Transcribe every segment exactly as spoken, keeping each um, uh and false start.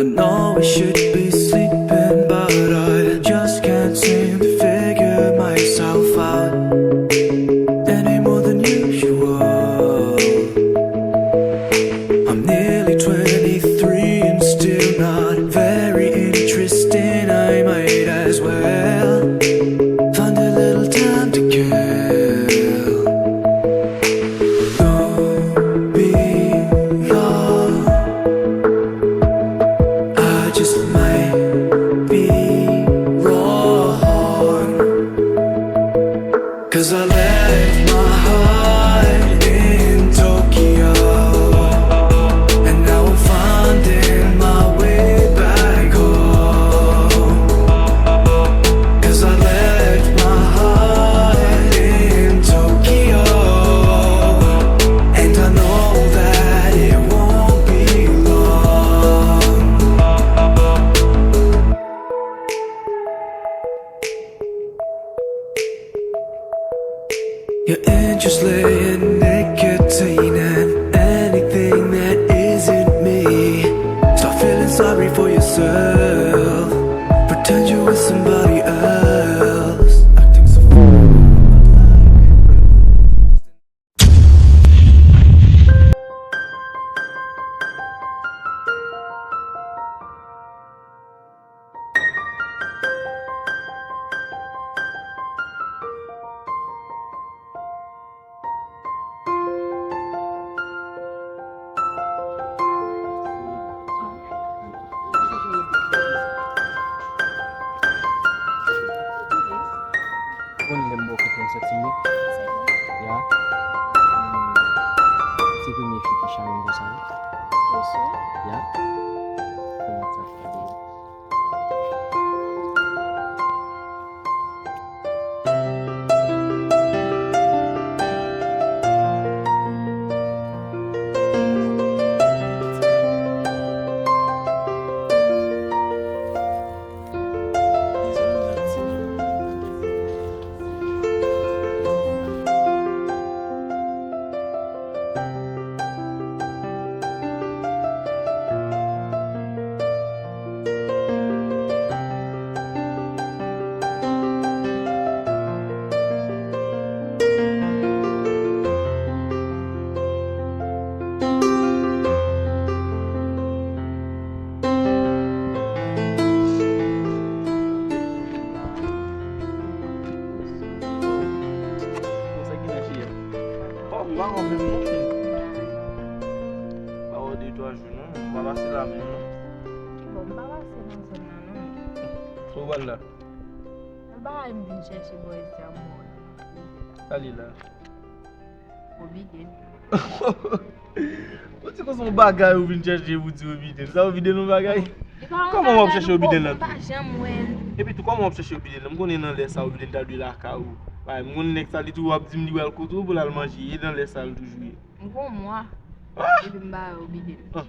Know we should be sleeping, but I just can't seem to figure myself out any more than usual. I'm nearly twenty-three and still not very interesting. I might as well find a little time to kill. Don't be long. I just might be wrong. 'Cause I left my heart in Tokyo, and now I'm finding my way back home. 'Cause I left my heart in Tokyo, and I know that it won't be long. Your interest lay in nicotine and anything that isn't me. Stop feeling sorry for yourself. Pretend you with somebody else. Acting so fool. Ou konn lè m bò kote m soti ye? Ya. Hmm. Se premye fi ki chale m konsa wi. Ya. Kòman sa fè ye? Konsa ki mache a? Oh, m pa wè w menm non. M pa wè w de twa jou non. M pa pase la menm non. Bon, m pa pase nan zòn nan non. Kote w pral la? Yon bagay m vin chèche bò isit a m wè. Sa li la? Obiden. Ou di konsa yon bagay ou vin chèche pou di Obiden. Sa Obiden yon bagay? Kòman w ap chèche Obiden nan tou? M pa janm wè l. Epi tou, kòman w ap chèche Obiden nan? M konnen nan lè sa Obiden ta dwe lakay ou. Bay, m konnen nèg sa li toujou ap di m li pral kote w pou l al manje. E nan lè sa l toujou ye. M gon mwa. Ah! Epi m pa wè Obiden. Ah!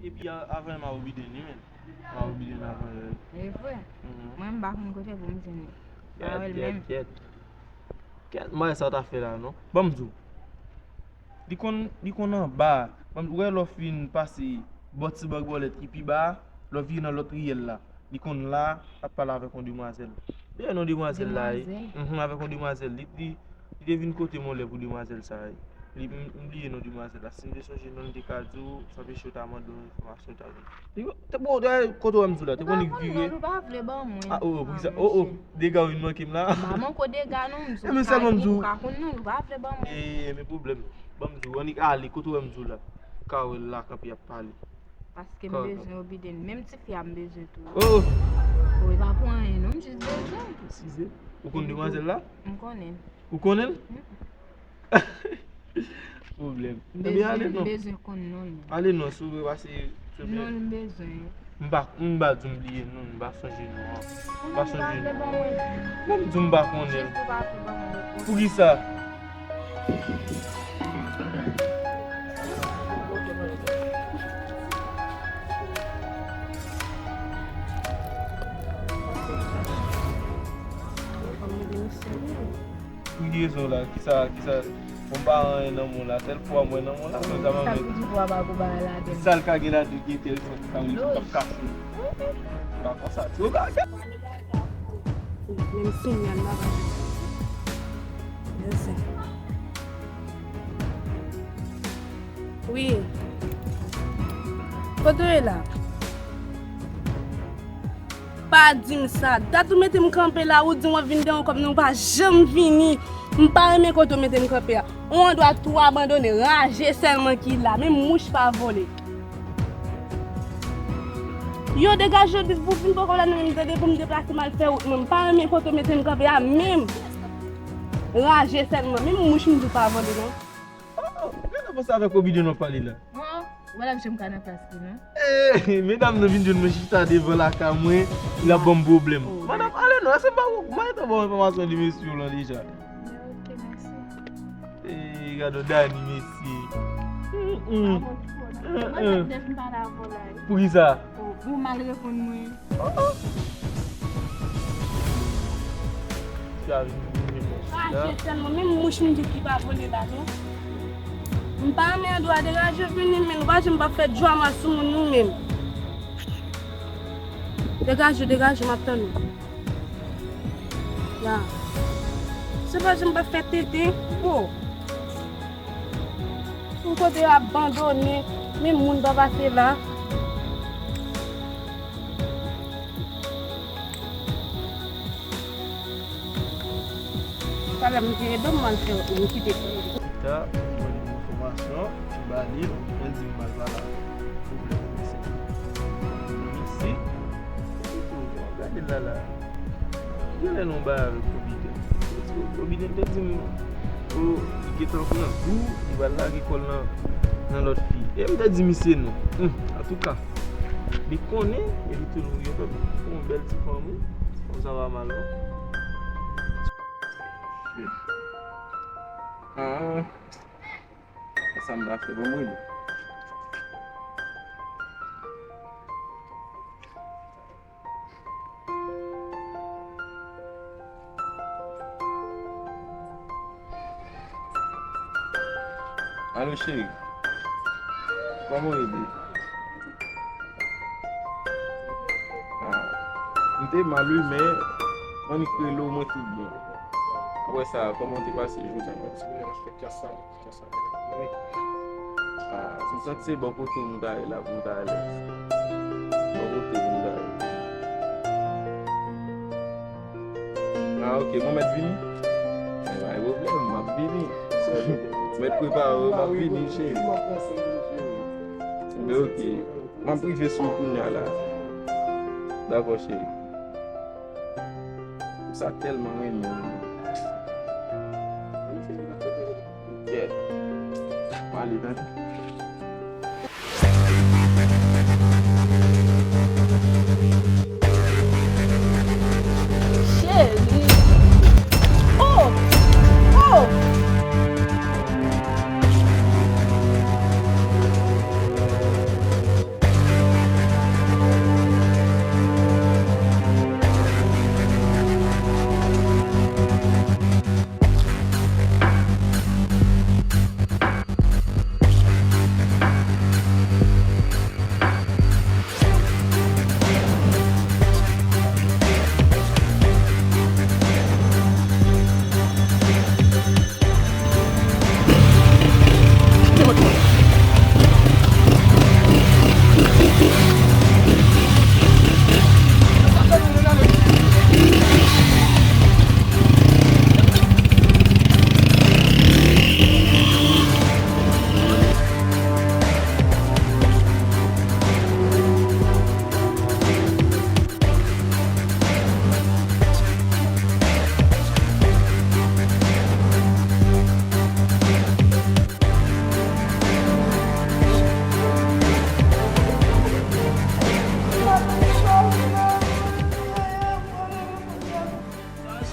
Epi a-, avan m a Obiden li menm. M a Obiden avan lè. E vre? Mhm. Mwen m pa konn kote pou m jwenn li. M pa wè l menm. Kèt, kèt, kèt. Kèt, m pa wè sa w ta fè la non. Ban m di w. Li konn, li konn anba a. Ban m di w, wè lè w fin pase bò ti bank bòlèt ki pi ba a, lè w vire nan lòt riyèl la. Li konn la, ap pale avèk yon demwazèl. Li wè non demwazèl la, wi. Demwazèl? Mhm, avèk yon demwazèl. Li, li, li te vin kote m yon lè pou demwazèl sa, wi. Li, m, m bliye non demwazèl la. Si m te sonje non, m te ka di w, san peche w ta mande yon enfòmasyon, w ta vin. Li, te bon, dayè, kote w wè m di w la, te konn li vire. Ou pa vle ban mwen. Ah, oh, oh, poukisa? Oh, oh, dega w vin manke m la. M pa manke w dega non, m di w. E, men sèlman m di w. Ou ka konn non, ou pa vle ban mwen. E, men pwoblèm. Ban m di w, annik ale, kote w wè m di w la. Ka wè l la, kanpe ap pale. Paske m bezwen Obiden. Menm tifi a m bezwen tou. Oh! Wi, pa pou anyen non, m jis bezwen. Eskize. Ou konn demwazèl la? M konnen. Ou konnen l? Mm. Pwoblèm. Ebyen, ale non. M bezwen konn non li. Ale non, si w vle pase. Non, m bezwen. M pa, m pa di w m bliye non, m pa sonje non an. M pa sonje non. Bon, m di w m pa konnen l. Poukisa? Ki rezon la? Kisa, kisa? Bon, m pa wè anyen nan men w la, sèl pwa m wè nan men w la, men sa m... Sa pou di pwa pa gwo bagay ladan l. Sa l ka gen ladan ki enteresan pou sa, m ap kase. Pa konsa, ti ou ka... Menm sinyal la pa. Mèsi. Wi. Kote w ye la? Pa di m sa. Dat ou mete m kanpe la, ou di w ap vin dèyè w kòm nou pa janm vini. M pa renmen kote w mete m kanpe a. On andwa tou abandone, raje sèlman ki la. Menm mouch pa vole. Yo, degaje w, di pou vin poko la, nou menm tande pou m deplase m al fè wout mwen. M pa renmen kote w mete m kanpe a, menm raje sèlman. Menm mouch m di w pa vole, non. Oh, gade konsa avèk Obidon w ap pale la. Bon, ou pa t ap janm ka nan plas li, non? Eh, medam nan vin jwenn mwen chita devan lakay mwen, l ap ban m pwoblèm. Oh, madanm, ale non, èske m pa, m pa gentan ba w enfòmasyon de mesye w lan deja? Ok, mèsi. Eh, gade Dani, mesye. Mm, mm. Ah, bon, bon, non. Mm, mm. Mwen fèk dèf m pale avè w la, wi. Poukisa? Oh, bon, mal reponn mwen. Raje sèlman, menm mouch m di ki pa vole la, non. M pa renmen andwa, degaje w vini, men nou pa janm pa fè drama sou moun nou menm. Degaje w, degaje w, m ap tann ou. Ya. Se pa janm pa fè tenten, oh. Yon kote yo abandone, menm moun pa pase la. Talè m te ede m al fè, m kite. Chita, mwen li enfòmasyon, m ba li l, mwen di m pa la. Pwoblèm, mesye. Mesye. Gade l la la. Genlè nou bay avèk Obidon. Obidon te di m, oh, li gentan pran gou, li pral lage kò l nan, nan lòt fi. E m te di misye non. Hmm, antouka, li konnen, e li toujou gen pèp. Yon bèl ti fanm, wi. Ti fanm sa pa mal, non. Ah, sa m ta fè, bon, mwen. Alo, cheri. Kòman w ye, baby? Ah, m te mal, wi, men m annik rele w, mwen tout bon. Apre sa, kòman w te pase jounen an? Ah, m santi se bò kote w m ta ye la pou m ta alèz. Bò kote w m ta ye. Ah, ok, mwen mèt vini? Pa gen pwoblèm, m ap vini. Mèt prepare w, m ap vini, cheri. Men ok, m ap rive sou w kounya la. Dakò, cheri. Sa tèlman renmen. Yeah. Mwen ale, tande. Cheri. Oh! Oh!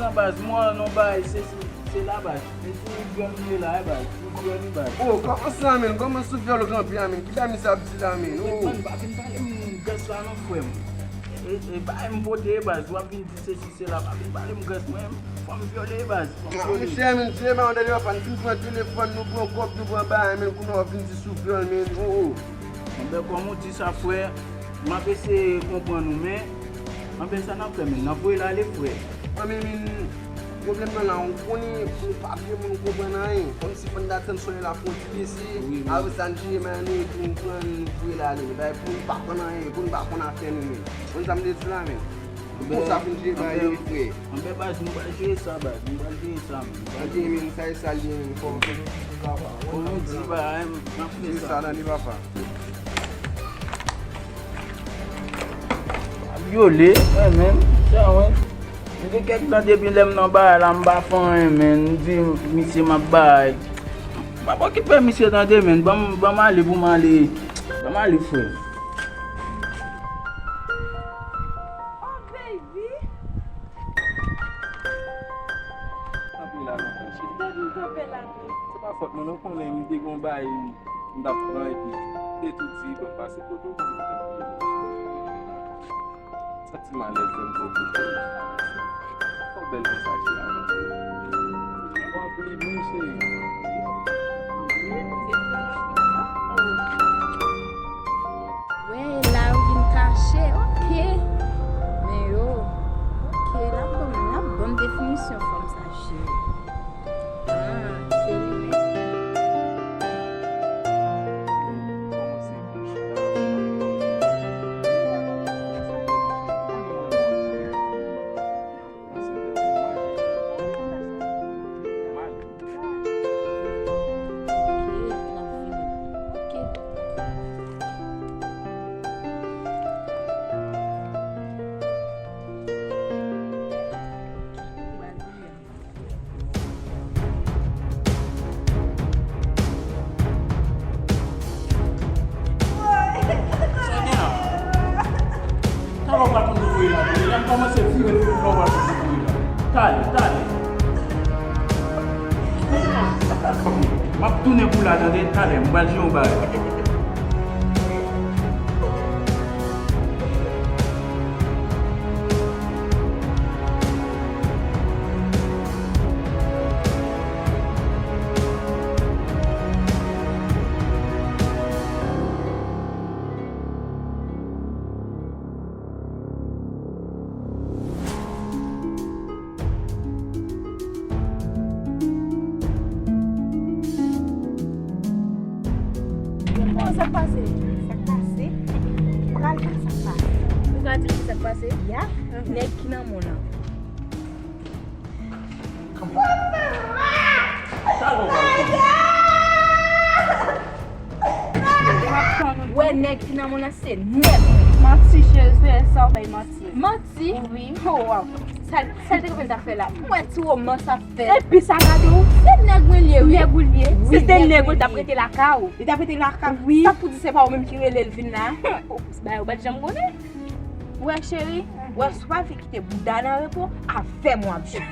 Sa baz, mwen non bay, se, se, se la baz. Men se yon grann li la, baz. Yon grann li baz. Oh, kòman sa, men? Kòman sou vyòl kanpe a, men? Ki bagay misye ap di la, men? Oh. Man, pa vin pale m gans la non, frè m. E, e bagay m pote, baz, w ap vin di sesi sela, pa vin pale m grès mwen, fò m vyole, baz, fò m vyole. Mesye, men, se pa yon dènye fwa, n fin pran telefòn, nou pran kòb, nou pran bagay, men kounye a w vin di sou vyòl, men, oh, oh. Anben, kòm ou di sa, frè, m ap eseye konprann ou, men, anben, sa n ap fè, men, n ap voye l ale, frè. Anben, men, pwoblèm nan la, ou konnen, ou pa vye moun, ou konprann anyen. Kòmsi pandan tan solèy la fè yon ti bese, wi, wi, apre sa, n jere men nou, epi n pran, n voye l ale. Bagay pou n pa konn anyen, pou n pa konn afè nou, men. Konn sa m te di w la, men. Konsa pou n jere bagay yo, frè. Anben, baz, nou pral jere sa, baz. Nou pral jere sa, men. Ok, men, sa e sa l ye, men. Fò, fò nou di bagay, m ap fè sa. Jere sa, tande, papa. Vyole, mwen menm, sa, wen. M gen kèk tan depi lè m nan bagay la, m pa fè anyen, men. M di misye m ap bay. M p ap okipe misye, tande, men. Ban m, ban m ale pou m ale. Ban m ale, frè. Oh, baby! Kanpe la lontan, cheri. Depi m kanpe la tou. Se pa fòt mwen, non, konnen m te gon bagay, m t ap pran, epi te tou di, ban m pase kote w, pou m te kanpe la. Santi m alèz lè m pran kote w. Fò bèl konsa, cheri, avan. Ou ap li, non, cheri. Wè, e la yo vin kache, ok. Men yo, ok, l ap ban m, l ap ban m definisyon fanm sa, cheri. Ah, se li menm. Sa gen la? Talè w pral konn kote w ye la. Deja m kòmanse vire l pou talè w pral konn kote w ye la. Talè, talè. M ap tounen pou la, tande, talè. M pral jere yon bagay. Bon, sa k pase? Sa k pase? Pral ka sa k pase. Ou ka di m sa k pase? Ya. Nèg ki nan mòn nan. Wè nèg ki nan mòn nan se nèg. Manti, cheri, se sa w bay manti. Manti? Wi. Oh, wow. Sa, sa l te konn ta fè la? Mwen ti romans ap fè. Epi sa gade w, se nèg mwen li ye, wi. Nèg ou li ye. Wi, si se nèg ou t ap rete lakay ou. Li t ap rete lakay. Wi. Sa pou di se pa ou menm ki rele l vin la? Ba yo pa t janm konnen. Wè cheri, wè si w pa vle kite bouda nan repo, avè m w ap jwenn.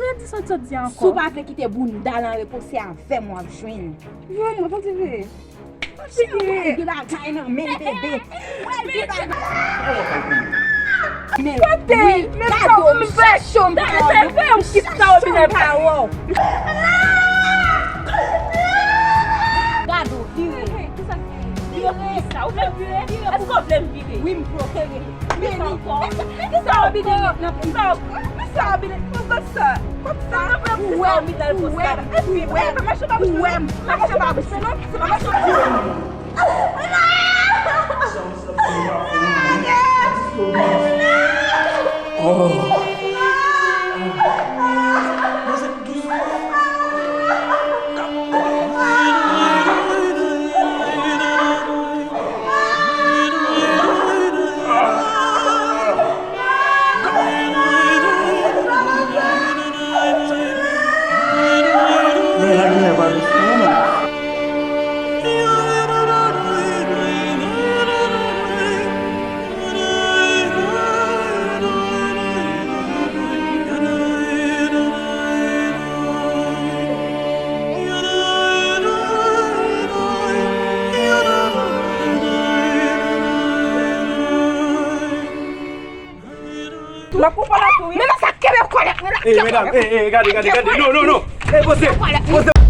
Redi sa w sot di ankò. Si w pa vle kite bouda nan repo, se avè m w ap jwenn. Vre, mwen pa di vre. Cheri, de bagay nan men bebe. Wè l de bagay. Men kote? Wi, men gade w, m fè cho, m pa wè w. Kisa w vin fè m pa wè w? Gade w, vire. Vire pou kisa? Ou vle m vire? Èske w vle m vire? Wi, m vle w vire. Vire ankò. Kisa w vin nan prizon? Kisa w vin nan prizon? Ou wè m, ou wè m, ou wè m, ou wè m, mache pa bouche non, se pa mache pa bouche. L ap pran kòlèt tou, wi. Men nan sa kenbe kòlèt, men nan kenbe kòlèt. Ey, medam, ey, ey, gade, gade, gade. Non, non, non. Ey, poze. Poze.